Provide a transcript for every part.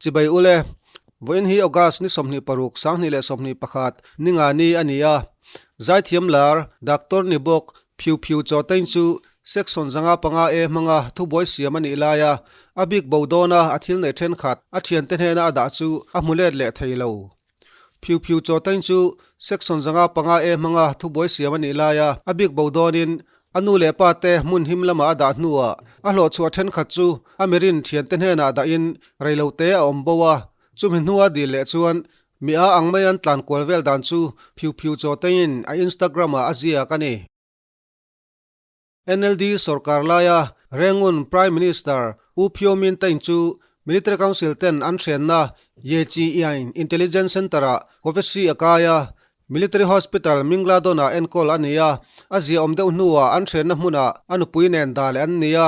Chibai ule, vawiin hi August ni 26 2021 ninga ni a ni a. Zaithiam lar Doctor ni bawk Phiu Phiu Chaw Tein chu Section 505 A hmanga thubuai siam a nih laia a bik bo dawna a thil neih thenkhat a thiante hnena a dah chu a hmu let leh thei lo. Phiu Phiu Chaw Tein chu Section 505 A hmanga thubuai siam a nih laia a bik bo dawnin a nu leh pa te hmun him lama a dah hnuah a hlawhchhuah thenkhat chu a mirin thiante hnenah dahin reilote a awm bo a, chumi hnua dil leh chuan mi a ang mai an tlan kual vel dan chu Phiu Phiu Chaw Tein a Instagram ah a ziak a ni. NLD sorkar laia Rangoon Prime Minister U Phyo Min Thein chu Military Council ten an hrenna Ye Chi Iain Intelligence Center-ah Covid hri a kai a, Military Hospital Mingladon-ah enkawl a ni a, a ziaawm deuh hnuah an hrenna hmunah a nupui nen dah leh an ni a.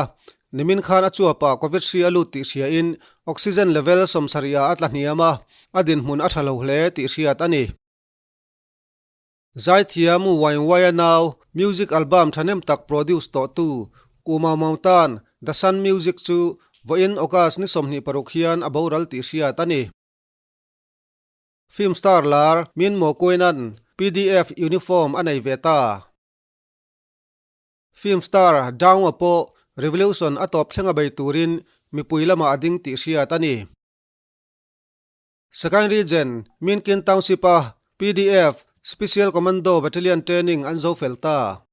Nimin khan a chuapah Covid hri a lut tih hriain oxygen level 70-ah a tla hniam a, a dinhmun a tha lo hle tih hriat a ni. Zaithiam Wine Waya nau music album thahnem tak produce tawhtu Ku Mau Mau tan The Sun Music chu vawiin August ni 26 hian a boral tih hriat a ni. Film star lar Min Mo Kuinan PDF uniform a nei ve ta. Film star Dawnga pawh Revolution a tawp thlenga bei turin mipui lamah a ding tih hriat a ni. Sagaing Region, Minkin Township-a PDF Special Commando Battalion training an zo fel ta.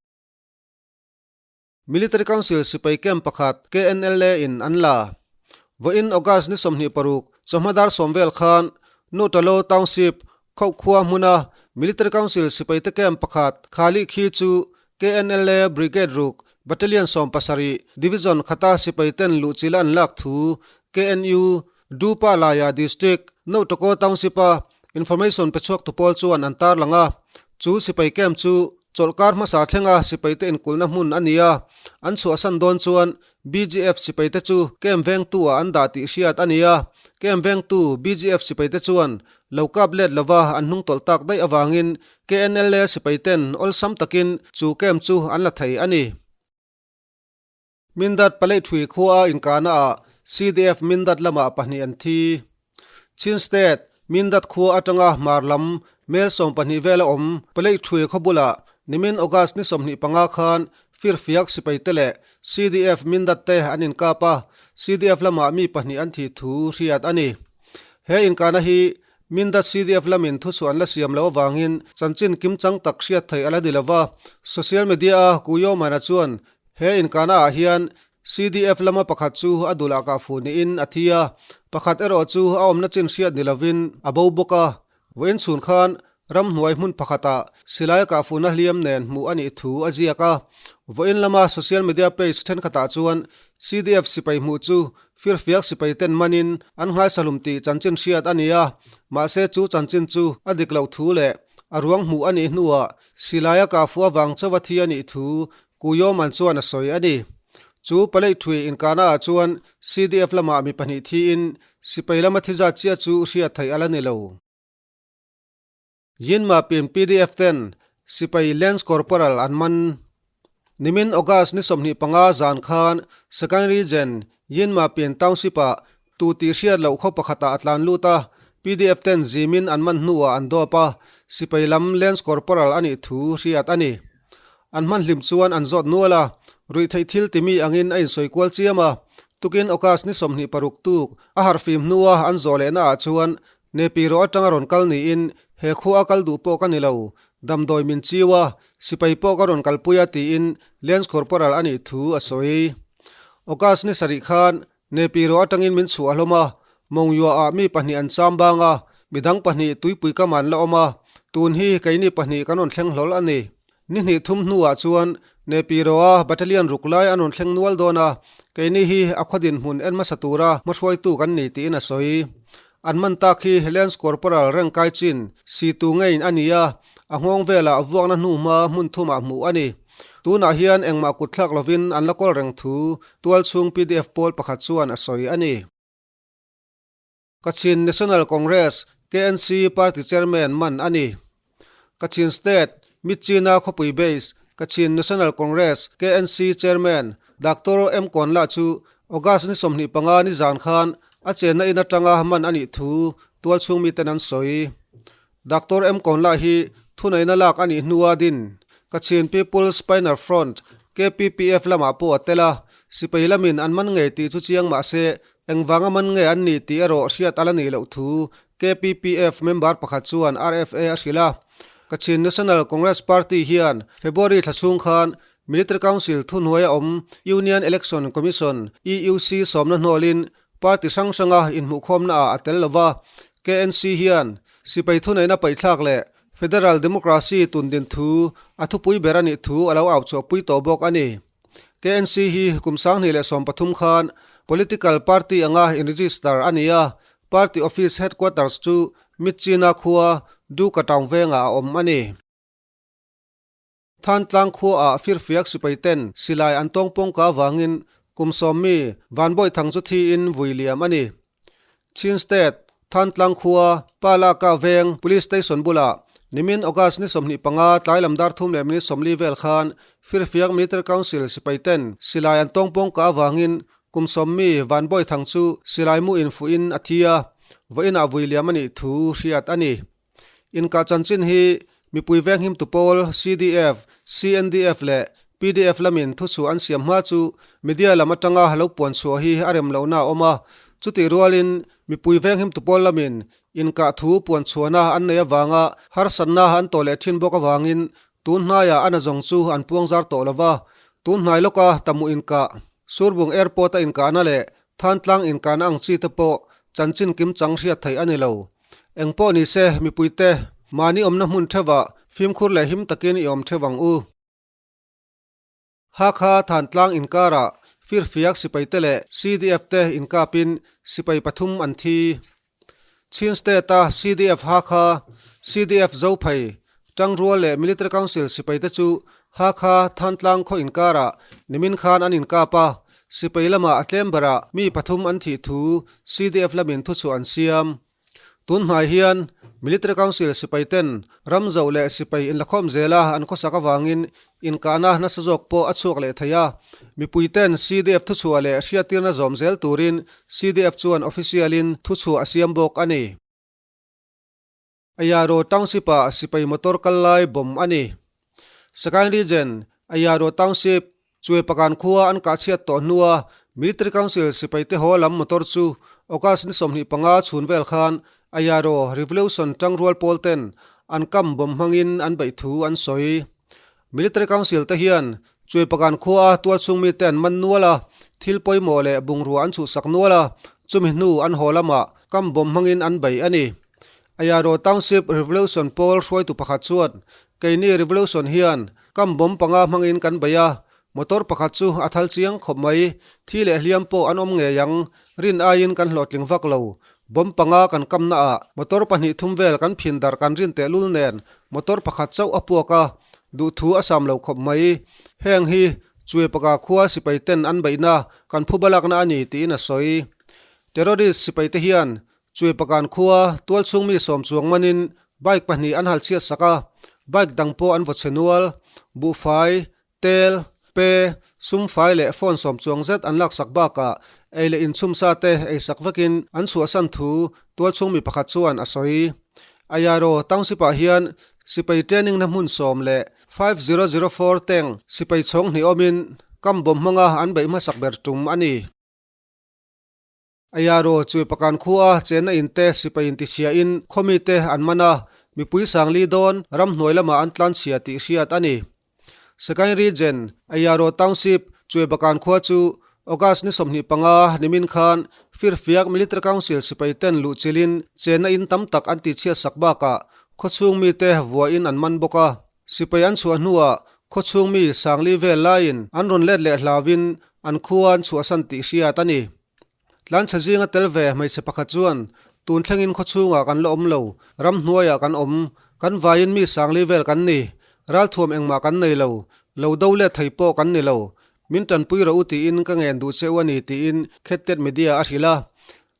Military Council sipai camp pakhat KNLA in an la. Vawiin August ni 26 chawhma dar 10 vel khan Nutalo Township Khauhkhua hmuna Military Council sipaite camp pakhat Khali Khi chu KNLA Brigade ruk Battalion 17 Division khata sipaiten luhchilh an lak thu KNU Dupa laia District Notoko Township-a information pe chhuak tu pawl chuan an tarlang a, chu sipai camp chu chawlhkar hmasa thlenga sipaite inkulhna hmun a ni a, an chhuahsan dawn chuan BGF sipaite chu camp vengtu ah an dah tih hriat a ni a, camp vengtu BGF sipaite chuan lo kap let lova an hnung tawlh tak daih avangin KNLA sipaiten awlsam takin chu camp chu an la thei a ni. Mindat Palei Thui khua a inkahna ah CDF Mindat lamah pahnih an thi. Chin State, Mindat khua atanga hmar lam mel 12 vel a awm Palei Thui khaw bulah nimin August ni 25 khan firfiak sipai te leh CDF Mindat te an inkap a, CDF lamah mi pahnih an thih thu hriat a ni. He inkahna hi Mindat CDF lamin thuchhuah an la siam loh avangin chanchin kimchang tak hriat theih a la ni lova, social media-a Kuyoman-a chuan He inkahna ah hian CDF lama pakhat chu a dulah kah fuh niin a thi a, pakhat erawh chu a awmna chin hriat ni lovin a bo bawk a. Vawiin chhun khan ramhnuai hmun pakhatah silai kah fuhna hliam nen hmuh a nih thu a ziak a. Vawiin lama social media page thenkhatah chuan CDF sipai hmuh chu firfiak sipai ten manin an nghaisahlum tih chanchin hriat a ni a, mahse chu chanchin chu a dik loh thu leh a ruang hmuh a nih hnuah silai a kah fuh avang chauh a thi a nih thu Kuyoman chuan a sawi a ni. Chu Palei Thui inkahna ah chuan CDF lamah mi pahnih thiin sipai lama thi zat chiah chu hriat theih a la ni lo. Yinma pin PDF ten sipai Lance Corporal an man. Nimin August ni 25 zan khan Sagaing Region Yinma pin Township ah tu tih hriat loh khaw pakhatah a tlan lut a, PDF ten zimin an man hnuah an dawp a, sipai lam Lance Corporal a nih thu hriat a ni. An hman hlim chuan an zawt nual a, ruihtheih thil timi angin a insawi kual chiam a, tukin August ni 26 tuk a harhfim hnua an zawh lehna ah chuan Nepi rawh atanga rawn kal niin he khua a kal duh pawh ka ni lo, damdawi min chiu a, sipai pawh ka rawn kalpui a tiin Lance Corporal a nih thu a sawi. August ni sarih khan Nepi rawh atangin min chhuah hlawm a, Mongyua ah mi pahnih an cham bang a, midang pahnih tuipui kam an la awm a, tun hi keini pahnih kan rawn thleng hlawl a ni. Ni hnih thum hnuah chuan Nepi rawh a battalion ruk lai an rawn thleng nual dawn a, keini hi a khaw dinhmun en hmasa tura hmahruaitu kan ni tiin a sawi. An man tak hi Lance Corporal reng kai chin si tu ngeiin a ni a, a nghawng velah vuakna hnu hma hmun thumah hmuh a ni. Tunah hian engmah kut thlak lovin an la kawl reng thu tualchhung PDF pawl pakhat chuan a sawi a ni. Kachin National Congress, KNC, party chairman man a ni. Kachin State, Myitkyina khawpui base, Kachin National Congress, KNC, chairman Doctor M Kawnla chu August ni 25 ni zan khan A chenna in atanga man a nih thu tualchhung miten an sawi. Doctor M Kawnla hi thuneihna lak a nih hnua din Kachin People's Pioneer Front, KPPF, lamah pawh a tel a, sipai lamin an man ngei tih chu chiang mah se engvanga man nge an nih tih erawh hriat a la nih loh thu KPPF member pakhat chuan RFA a hrilh a. Kachin National Congress Party hian February thla chhung khan Military Council thuhnuaia awm Union Election Commission, EUC, sawmna hnawlin party hrang hranga inhmuhkhawmna ah a tel lova, KNC hian sipai thuneihna paihthlak leh Federal Democracy tundin thu a thupui ber a nih thu a lo auchhuahpui tawh bawk a ni. KNC hi kum 2013 khan political party anga in-register a ni a, party office headquarters chu Myitkyina khua Duka town vengah a awm a ni. Thantlang khuaah firfiak sipai ten silai an tawng pawngka avangin kum sawmmi Vanbawithang chu thiin vui liam a ni. Chin State, Thantlang khua, Palaka veng Police Station bulah nimin August ni 25 tlai lam dar thum leh minute 40 vel khan firfiak Military Council sipai ten silai an tawng pawngka avangin kum sawmmi Vanbawithang chu silai mu infuhin a thi a, vawiinah vui liam a nih thu hriat a ni. Inkah chanchin hi mipui venghimtu pawl CDF, CNDF leh pdf lamin thuchhuah an siam hma chu media lam atanga lo puan chhuah hi a rem lohna a awm a. Chutih rualin mipui venghimtu pawl lamin inkah thu puan chhuahna an nei avanga harsatna an tawh leh thin bawk avangin tun hnaiah a nazawng chu an puang zar tawh lova. Tun hnai lawka Tamu inkah, Surbung Airport-a inkahna leh Thantlang inkahna ang chi te pawh chanchin kim chang hriat theih a ni lo. Eng pawh ni se, mipuite, mahni awmna hmun theuhah fimkhur leh him takin i awm theuh ang u. Hakha Thantlang inkarah firfiak sipaite leh CDF te inkapin sipai pathum an thi. Chin State-a CDF Hakha, CDF Zophei, Tangrual leh Military Council sipaite chu Hakha Thantlang khaw inkarah nimin khan an inkap a, sipai lamah a tlem berah mi pathum an thih thu CDF lamin thuchhuah an siam. Tun hnai hian Military Council sipaiten ram zoh leh sipai inlakhawm zela an khawsak avangin Inkahna nasa zawk pawh a chhuak leh thei a, mipuiten CDF thuchhuah leh hriattirna zawm zel turin CDF chuan official-in thuchhuah a siam bawk a ni. Ayaro Township-ah sipai motor kal lai bomb a ni. Sagaing Region, Ayaro Township, Chuepakan khua an kahchhiat tawh hnua Military Council sipaite haw lam motor chu August ni 25 chhun vel khan Ayaro Revolution tangrual pawl ten an kam bomb hmangin an beih thu an sawi. Military Council te hian Chuipakan khua a tualchhung mite an man nual a, thil pawimawh leh bungrua an chhuhsak nual a, chumi hnu an haw lamah kam bomb hmangin an bei a ni. Ayaro Township Revolution pawl hruaitu pakhat chuan, Keini Revolution hian kam bomb panga hmangin kan bei a, motor pakhat chu a thal chiang khawp mai, thi leh hliam pawh an awm ngei ang, rin aiin kan hlawhtling vak lo. Bomb panga kan kamna ah motor pahnih thum vel kan phin darh kan rin tehlul nen motor pakhat chauh a puak a, duhthu a sam lo khawp mai. Heng hi Chuepaka khua sipai ten an beihna kan phu balakna a ni tiin a sawi. Terrorist sipai te hian Chuepakan khua tualchhung mi sawm chuang manin bike pahnih an hal chhiat sak a, bike dang pawh an vaw chhe nual. Buhfai Tel, pe, sum fai leh phone sawm chuang zet an laksak bakah ei leh inchhumsa te eisak vekin an chhuahsan thu tualchhung mi pakhat chuan a sawi. Ayaro Township-ah hian sipai training na hmun sawm leh 5004 tank sipai chhawng hnih awmin kam bawm hmanga an beih hmasak ber tum a ni. Ayaro Chuipakan khua chenna in te sipai intichhiahin khawmi te an man a, mipui sangli dawn ramhnuai lamah an tlanchhia tih hriat a ni. Sagaing Region, Ayaro Township, Chuipakan khua chu August ni 25 nimin khan Firfiak Military Council sipai ten luhchilhin chenna in tam tak an tihchhiatsak bakah khawchhung mite vuahin an man bawk a. Sipai an chhuah hnuah khawchhung mi sangli vel laiin an rawn let leh hlauhin an khua an chhuahsan tih hriat a ni. Tlanchhe zinga tel ve hmeichhe pakhat chuan, Tun thlengin khawchhungah kan la awm lo, ramhnuaiah kan awm, kan vaiin mi sangli vel kan ni, ralthuam engmah kan nei lo, lo do let thei pawh kan ni lo, min tanpui rawh u tiin ka ngen duh che u a ni tiin Khettet Media a hrilh a.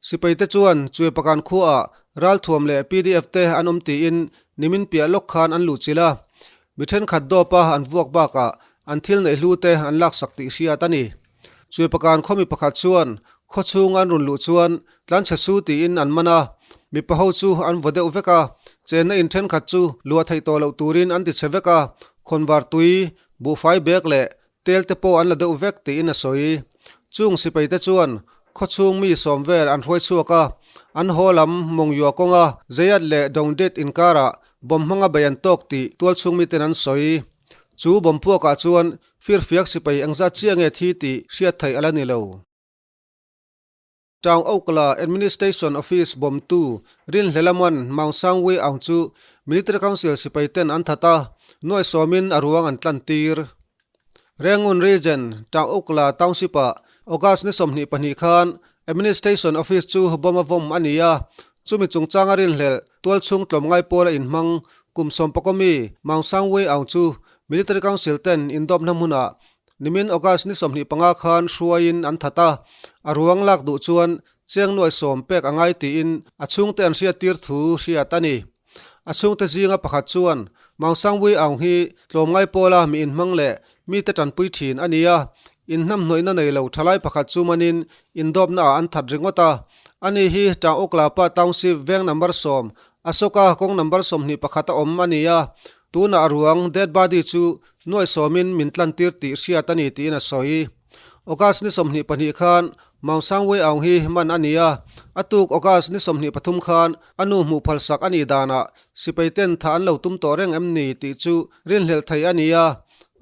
Sipaite chuan Chuepakan khuaah ralthuam leh pdf te an awm tiin nimin piah lawk khan an luhchilh a, mi thenkhat dawpa an vuak bakah an thil neih hlu te an laksak tih hriat a ni. Chuipakan khaw mi pakhat chuan khaw chhung an rawn luh chuan tlanchhe su tiin an man a, mipa ho chu an vaw deuh vek a, chenna in thenkhat chu luah theih tawh loh turin an ti chhe vek a, khawnvar tui, buhfai bag leh tel te pawh an la deuh vek tiin a sawi. Chung sipai te chuan khaw chhung mi sawm vel an hruai chhuak a, an haw lam Mongyua kawnga Zayat leh Dongdet inkarah bomb hmanga bei an tawk tih tualchhung miten an sawi. Chu bomb puakah chuan Firfiak sipai engzat chiah nge thi tih hriat theih a la ni lo. Town Oakla Administration Office bawmtu Rinhlelaman Maung Sangwi Aung chu Military Council sipai ten an that a, nuai sawmin a ruang an tlan tir. Rangoon Region, Town Oakla Township-ah August ni 22 khan Administration Office chu bomb a vawm a ni a, chumi chungchanga rinhlelh tualchhung tlawmngai pawla inhmang kum sawmpakaw mi Maung Sangwi Aung chu Military Council ten indawpna hmunah nimin August ni 25 khan hruaiin an that a, a ruang lak duh chuan cheng nuai sawm pek a ngai tiin a chhungte an hriattir thu hriat a ni. A chhungte zinga pakhat chuan Maung Sangwui Aung hi tlawmngai pawla mi inhmang leh mite tanpui thin a ni a, inhnamhnawihna nei lo thalai pakhat chu manin indawpna ah an that ringawt a. Ani hi Tang Uklapa Township veng number sawm Asoka kawng number 21 a awm a ni a, tunah a ruang dead body chu nuai sawmin min tlantir tih hriat a ni tiin a sawi. August ni 22 khan Maung Sangwei Aung hi man a ni a, a tuk August ni 23 khan a nu hmuh phalsak a nih danah sipai ten tha an lo tum tawh reng em ni tih chu rinhlelh thei a ni a,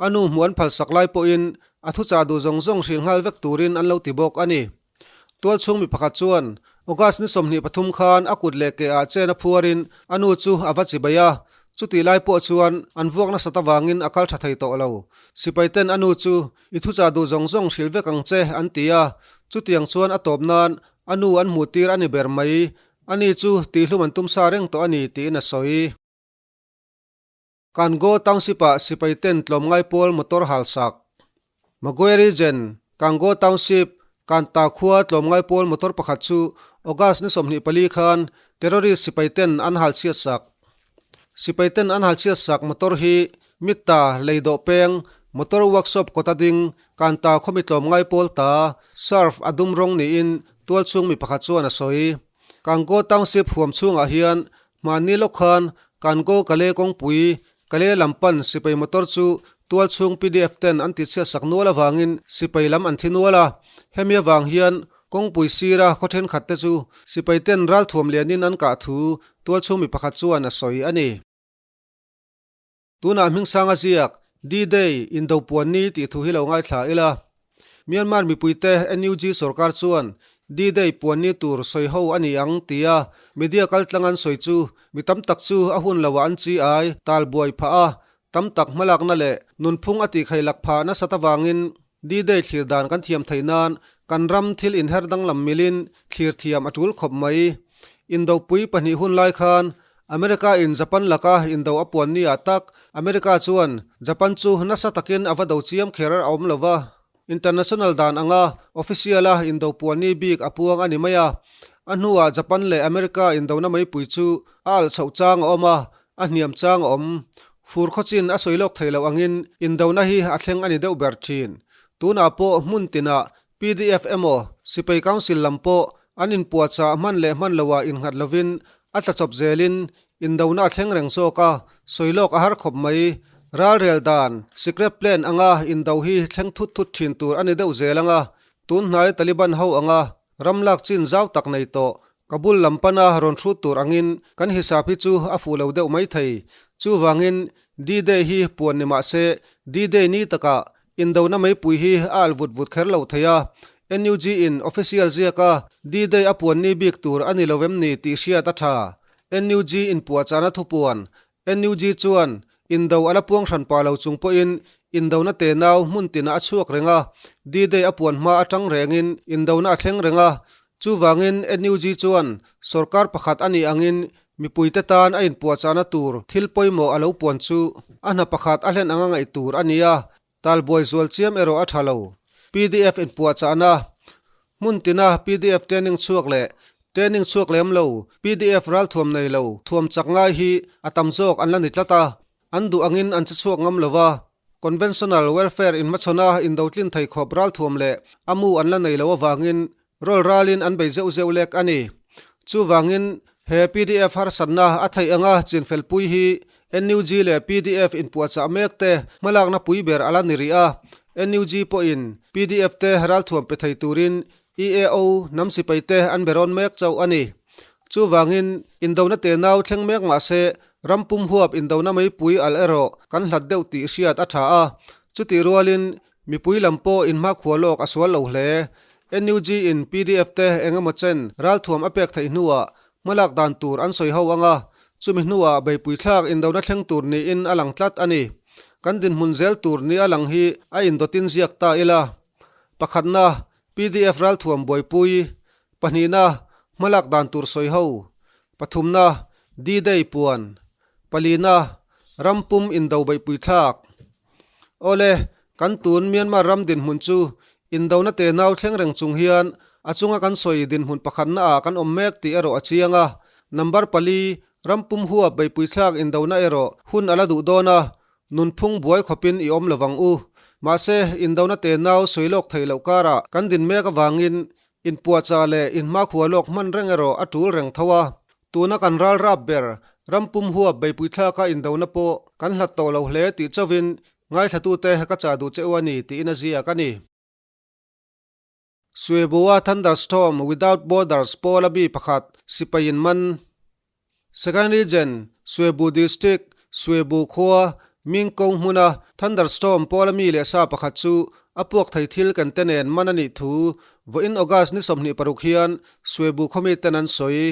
a nu hmuh an phalsak lai pawhin a thuchah duh zawng zawng hrilh nghal vek turin an lo ti bawk a ni. Tualchhung mi pakhat chuan August ni 23 khan a kut leh ke ah chen a phuarin a nu chu a va chi bai a, chutih lai pawh chuan an vuak nasat avangin a kal tha thei tawh lo. Sipai ten a nu chu i thuchah duh zawng zawng hrilh vek ang che an ti a, chutiang chuan a tawp nan a nu an hmuh tir a ni ber mai, ani chu tihhlum an tum sa reng tawh a ni tiin a sawi. Kango Township-ah sipai ten tlawmngai pawl motor hal sak. Magwe Region, Kango Township, Kanta khua tlawmngai pawl motor pakhat chu August ni 24 khan terrorist sipai ten an hal chhiat sak. Sipai ten an hal chhiat sak motor hi Mitta, Leidawh peng, motor workshop kawta ding, Kanta khawmi tlawmngai pawl ta, Surf a dum rawng niin tualchhung mi pakhat chuan a sawi. Kango Township huam chhungah hian Hmanni lawk khan Kango Kale kawngpui Kale lam pan sipai motor chu tualchhung pdf ten an tichhiat sak nual avangin sipai lam an thi nual a. Hemi avang hian kawngpui sira khaw thenkhat te chu sipai ten ralthuam lianin an kah thu tualchhung mi pakhat chuan a sawi a ni. Tunah Hmingsanga ziak, D-Day, Indopuan ni tih thu hi lo ngaithla ila. Myanmar mipuite NUG sorkar chuan D-Day puan ni tur sawi ho a ni ang tia media kaltlang an sawi chu mi tam tak chu a hun loah an chi ai tal buai phah a, tam tak hmalakna leh nunphung a tihkhailak phah nasat avangin D-Day thlir dan kan thiam theih nan kan ram thil inher danglam milin thlir thiam a tul khawp mai. Indopui pahnih hun lai khan America in Japan laka indo a puan ni ah tak America chuan Japan chu nasa takin a va do chiam kher a awm lova. International dan anga official a indo puan ni bik a puang a ni mai a. A hnuah Japan leh America indona meipui chu a alh chhoh chang a awm a, a hniam chang a awm. Fur khawchin a sawi lawk thei loh angin indona hi a thleng a ni deuh ber thin. Tunah pawh hmun tinah PDF emaw Sipai Council lam pawh an inpuahchah hman leh hman loah innghat lovin a tlachawp zelin indona a thleng reng zawk a, sawi lawk a har khawp mai. Ralrel dan, secret plan anga indo hi thleng thut thut thin tur a ni deuh zel anga, tun hnai Taliban ho anga ram lak chin zau tak nei tawh Kabul lam pana rawn hrut tur angin kan hisap hi chu a fuh lo deuh mai thei. Chuvangin D-Day hi puan ni mah se D-Day ni takah Indona meipui hi a alh vut vut kher lo thei a, NUG in official ziaka D-Day a puan ni bik tur a ni lo em ni tih hriat a tha. NUG in puahchahna thupuan, NUG chuan indo a la puang hran pah lo chung pawhin indona tenau hmun tinah a chhuak reng a, D-Day a puan hma atang rengin indona a thleng reng a, chuvangin NUG chuan sorkar pakhat a nih angin Mipuite tan a inpuahchahna tur thil pawimawh a lo puan chu a hna pakhat a hlen anga ngaih tur a ni a, talbuai zual chiam erawh a tha lo. Pdf inpuahchahna Hmun tina pdf training chhuak leh training chhuak lem lo, pdf ralthuam nei lo thuam chak ngai hi a tam zawk an la ni tlat a, an duh angin an che chhuak ngam lo va. Conventional Warfare inhmachhawna indotlin thei khawp ralthuam leh a mu an la nei lo avangin Rawl ralin an bei zeuh zeuh lek a ni. Chuvangin, he pdf harsatna a theih anga chinfelpui hi NUG leh pdf inpuahchah mek te hmalakna pui ber a la ni rih a. NUG pawhin pdf te ralthuam pe thei turin EAO hnam sipai te an be rawn mek chauh a ni. Chuvangin, indona tenau thleng mek mah se ram pum huap indona meipui alh erawh kan hlat deuh tih hriat a tha a. Chutih rualin, Mipui lam pawh inhmakhua lawk a sual lo hle. NUG in pdf te eng emaw chen ralthuam a pek theih hnuah hmalak dan tur an sawi ho ang a, chumi hnuah beipui thlak indona thleng tur niin a lang tlat a ni. Kan dinhmun zel tur nia lang hi a indawtin ziak ta ila. Pakhatna, pdf ralthuam buaipui. Pahnihna, hmalak dan tur sawi ho. Pathumna, D-Day puan. Palina, ram pum indo beihpui thlak. Awle, kan tun Myanmar ram dinhmun chu indona tenau thleng reng chung hian a chunga kan sawi dinhmun pakhatna ah kan awm mek tih erawh a chiang a. Number pali, ram pum huap beihpui thlak indona erawh hun a la duh dawn a, nunphung buai khawpin i awm lovang u. Mahse, indona tenau sawi lawk theih loh karah kan din mek avangin inpuahchah leh inhmakhua lawk hman reng erawh a tul reng tho a. Tuna kan ral rap ber, ram pum huap beipui thlaka indona pawh kan hlat tawh lo hle tih chauhin ngaithlatute ka chah duh che u a ni tiin a ziak a ni. Suebua Thunderstorm Without Borders pawla mi pakhat sipaiin man Sagaing Region, Suebu District, Suebu khua, Mingkong hmuna Thunderstorm pawla mi leh sa pakhat chu a puak thei thil kan te nen man a nih thu vawiin August ni 26 hian Suebu khawmi ten an sawi.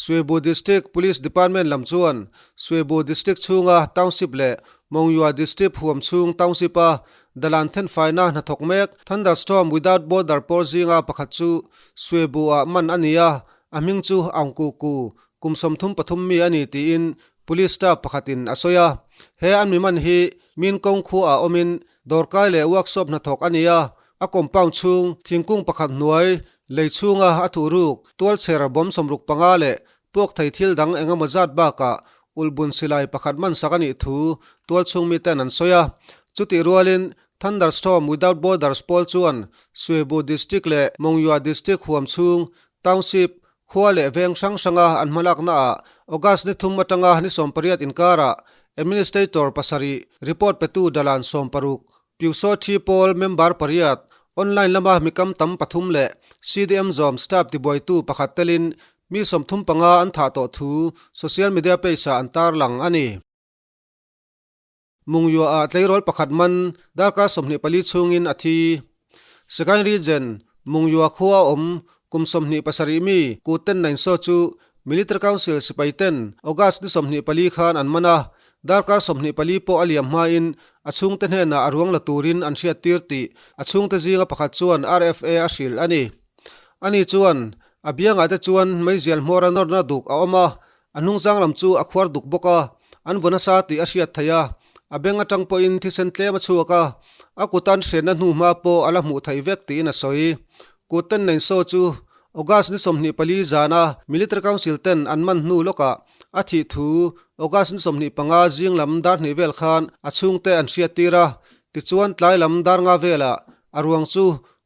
Suebu District Police Department lam chuan Suebu District chhunga Township leh Mongyua District huam chhung Township-a dalan thenfaina hnathawk mek Thunderstorm Without Border pawl zinga pakhat chu Suebu-ah man a ni a, a hming chu Aung Ku Ku, kum 33 mi a ni tiin Police staff pakhatin a sawi a, he an mi man hi Min Kong khuaah awmin dawrkai leh workshop hnathawk a ni a, a compound chhung thingkung pakhat hnuai lei chhunga a thuh ruk tualchher bawm 65 leh puak thei thil dang eng emaw zat bakah ulhbun silai pakhat man sak a nih thu tualchhung miten an sawi a. Chutih rualin Thunderstorm Without Borders pawl chuan Suebu District leh Mongyua District huam chhung Township Khua leh veng hrang hranga an hmalaknaah August ni thum atanga ni 18 inkarah Administrator pasarih, report petu dalan 60, Pyusaw Thi Pawl member pariat, online lama mikam tam pathum leh CDM zawm staff tibuaitu pakhat telin mi 35 an thah tawh thu social media page-ah an tarlang a ni. Mungyuaah tleirawl pakhat man darkar 24 chhungin a thi. Sagaing Region, Mungyua khua a awm kum 27 mi Kuten Nainsaw chu Military Council sipai ten August ni 24 khan an man a, darkar 24 pawh a liam hmain a chhungte hnenah a ruang la turin an hriattir tih a chhungte zinga pakhat chuan RFA a hrilh a ni. Ani chuan a biangah te chuan meizial hmawra nawrna duk a awm a, A hnungzang lam chu a khuar duk bawk a, an vaw nasa tih a hriat theih a, a beng atang pawhin thisen tlem a chhuak a, a kutan hriatna hnu hma pawh a la hmuh theih vek tiin a sawi. Kut ten Nainsaw chu August ni 24 zana Military Council ten an man hnu lawkah a thih thu August ni 25 zing lam dar hnih vel khan a chhungte an hriattir a, tichuan tlai lam dar nga velah a ruang chu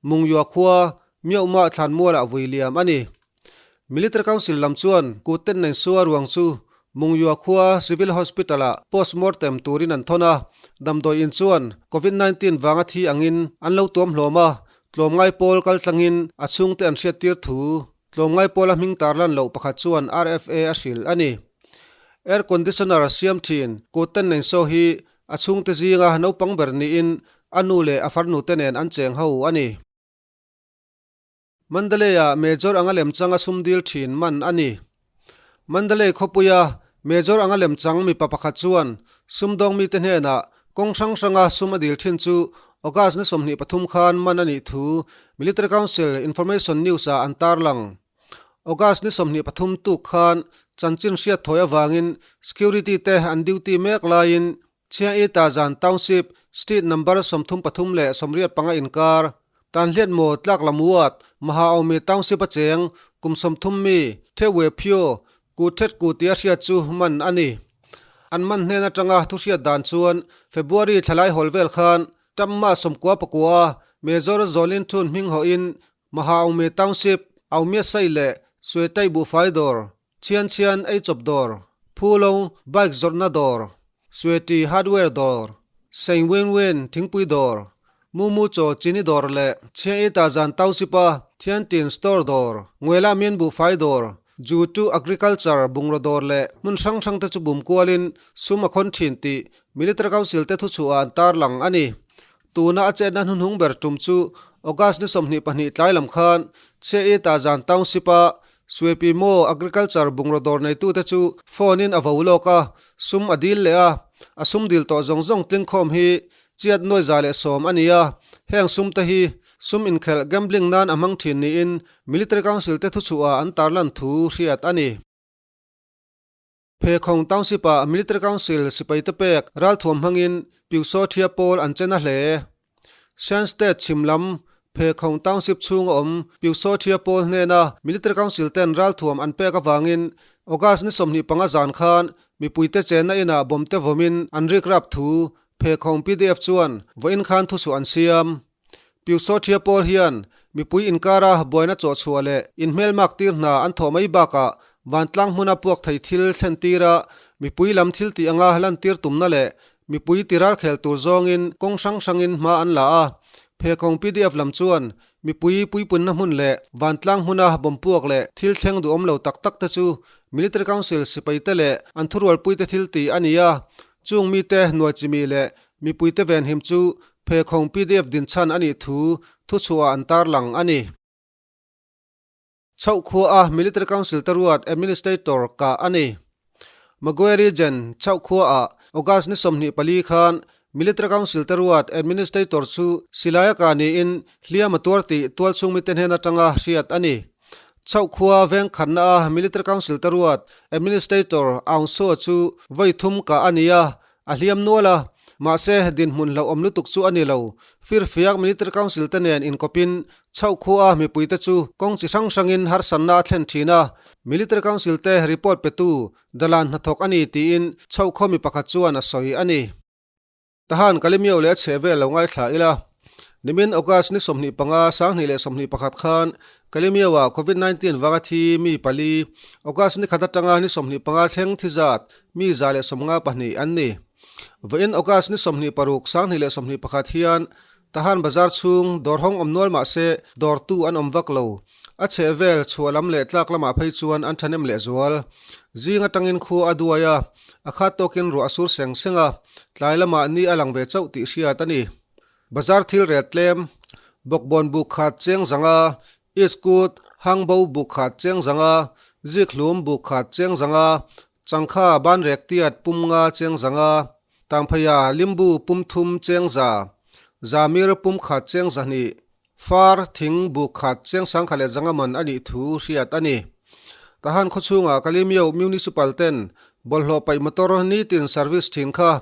Mungyua khua Myohmah thlanmualah vui liam a ni. Military Council lam chuan kut ten Nainsaw ruang chu Mungyua khua Civil Hospital-ah post-mortem turin an thawn a, damdawi in chuan Covid 19 vanga thi angin an lo tuam hlawm a, tlawmngai pawl kal tlangin a chhungte an hriattir thu tlawmngai pawla hming tarlan loh pakhat chuan RFA a hrilh a ni. Air conditioner siam thin kut ten Nainsaw hi a chhungte zinga naupang ber niin a nu leh a farnute nen an cheng ho a ni. Mandalay-ah Major anga lemchang a sum dil thin man a ni. Mandalay khawpuia Major anga lemchang mipa pakhat chuan sumdawng mite hnenah kawng hrang hranga sum a dil thin chu August ni 23 khan man a nih thu Military Council Information News-ah an tarlang. August ni 23 tuk khan chanchin hriat thawi avangin security te an duty mek laiin Chiang-i Tazan Township, Street Number 33 leh 85 inkar, Tanhliat maw tlak lam ward, Mahaomi Township a cheng, kum 30 mi, Thewwe Phyo, Ku Thet Ku tia hriat chu man a ni. An man hnen atanga thu hriat dan chuan February thlalai hawl vel khan Tamma 90 pakua Major Zawlin Thun hming hawhin Mahaungmi Township, Aumiasai leh Suetai buhfai dawr, Chhian Chhian ei chawp dawr, Phulo bike zawrhna dawr, Sueti hardware dawr, Saint Win Win thingpui dawr, Mumu chaw chini dawr leh Chhiah Ita zan Township-a Thiantin store dawr, Nguela Mian buhfai dawr, Ju to Agriculture bungraw dawr leh hmun hrang hrang te chu bum kualin sum a khawn thin tih Military Council te thuchhuah an tarlang a ni. Tuna a chetna hnuhnung ber tum chu August ni 22 tlai lam khan Chhiah Ita zan Township-a Suepi Maw Agriculture bungraw dawr neitute chu phone in a vo lawk a, sum a dil leh a, a sum dil tawh zawng zawng tlingkhawm hi chiat nuai 110 a ni a, heng sum te hi sum inkhelh gambling nan a hmang thin niin Military Council te thuchhuah an tarlan thu hriat a ni. Phekhawng Township ah Military Council sipai te pek ralthuam hmangin Pyusaw Thia pawl an chen a hle. Shan State chhim lam Phekhawng Township chhung a awm Pyusaw Thia pawl hnena Military Council ten ralthuam an pek avangin August ni 25 zan khan mipuite chenna inah bomb te vawmin an rikrap thu Phekhawng pdf chuan vawiin khan thuchhuah an siam. Pyusaw Thia pawl hian mipui inkara buaina chawhchhuah leh inhmelmak tir hna an thawh mai bakah vantlang hmuna puak thei thil thlen tira mipui lam thil tih anga lantir tumna leh mipui tiral khel tur zawngin kawng hrang hrangin hma an la a. Phekhawng pdf lam chuan mipui puipunna hmun leh vantlang hmuna bawm puak leh thil thleng duhawm lo tak tak te chu Military Council sipaite leh an thurualpuite thil tih a ni a. Chung mite hnuai chimi leh mipuite venhim chu Phekhawng pdf dinchhan a nih thu thuchhuah an tarlang a ni. Chhoh khua a Military Council te ruat Administrator kah a ni. Magwe Region chhoh khua ah August ni 24 khan Military Council te ruat Administrator chu silai a kah niin hliam a tuar tih tualchhung mite hnen atanga hriat a ni. Chhoh khua veng khatna a Military Council te ruat Administrator Aung Soe chu vawi thum kah a ni a, A hliam nual a, mahse dinhmun hlauhawm lutuk chu a ni lo. Firfiak Military Council te nen inkawpin chhoh khua mipuite chu kawng chi hrang hrangin harsanna a thlen thin a, Military Council te report petu dalan hnathawk a ni tiin chhoh khaw mi pakhat chuan a sawi a ni. Tahan Kalimio leh a chheh vel lo ngaithla ila. Nimin August ni 25, 2021 khan Kalimio-ah Covid 19 vanga thi mi pali, August ni khat atanga ni 25 thleng thi zat mi 152 an ni. Vawiin August ni 26, 2021 hian Tahan Bazar chhung dawr hawng awm nual mah se dawrtu an awm vak lo. A chheh vel chhuah lam leh tlak lamah phei chuan an thahnem lehzual. Zing atangin khua a duai a, a khat tawkin ruah a sur seng seng a, tlai lamah ni a lang ve chauh tih hriat a ni. Bazar thil rel tlem, bawkbawn buk khat cheng zanga, iskut, hangbo buk khat cheng zanga, zikhlum buk khat cheng zanga, changkha banrek tiat pum nga cheng zanga, tangpheia limbu pum thum cheng za, zamir pum khat cheng 200, far thing buk khat cheng sangkhat leh zanga man a nih thu hriat a ni. Tahan khawchhungah Kalimyo Municipal ten bawlhhlawh paih motor nitin service thin kha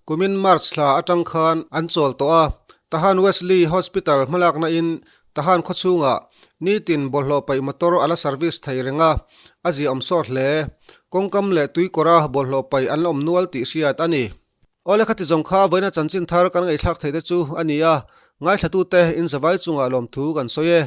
kumin March thla atang khan an chawl tawh a. Tahan Wesley Hospital hmalakna in Tahan khawchhungah nitin bawlhhlawh paih motor a la service thei reng a, a ziahawm sawt hle. Kawngkam leh tuikawra bawlhhlawh paih an la awm nual tih hriat a ni. Awle khati zawng kha vawiina chanchin thar kan ngaihthlak theih te chu a ni a, ngaithlatute in zavai chungah lawmthu kan sawi e.